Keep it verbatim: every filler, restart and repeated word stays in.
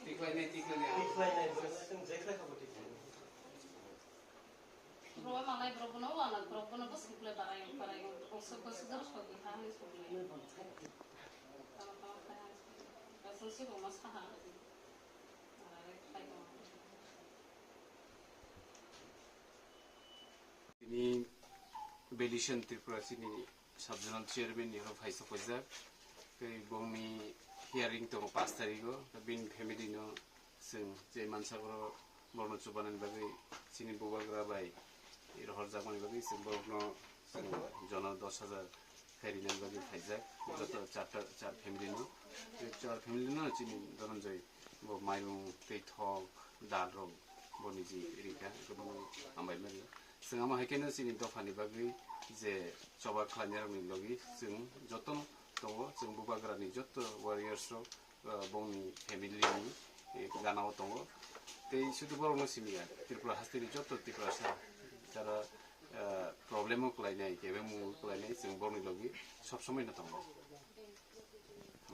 Tiklainai, tiklainai. Tiklainai, tiklainai. Borok manai borok bono wana borok bono bwswk le barai barai kosok kosok jora sogwi ha hwnwi sogwi. Tama tama khai ha. Aswk se bo ma saha. Barai khai tong. Tini Belison Tripura chini sub-zonal chairman ni oro phaisa paijak. Tei bongni hearing tongo pash tarigo. Bini family no chwng je mansa boro borokno chubanani bagwi chini bubagra bai rohorjakmani bagwi chwng borokno chwng jono dos hajar khairina bagwi phaijak, joto charta, char family no. Tei char family no chini Dhananjay bo mairung tei thok, dal rok bo niji rikha, eko bono hambai mari. Chwng amo hai kheno chini dophani bagwi je choba khlainai rokni logi chwng jotono tongo, chwng bubagrani joto warriors rok, ah, bongni family ni, eh, gana o tongo. Tei sudu borok no simi ya, Tripura hasteni joto Tiprasa jara, ah, problem o kwlainai, kebeng mung kwlainai, chwng borokni logi sob somoi no tongo.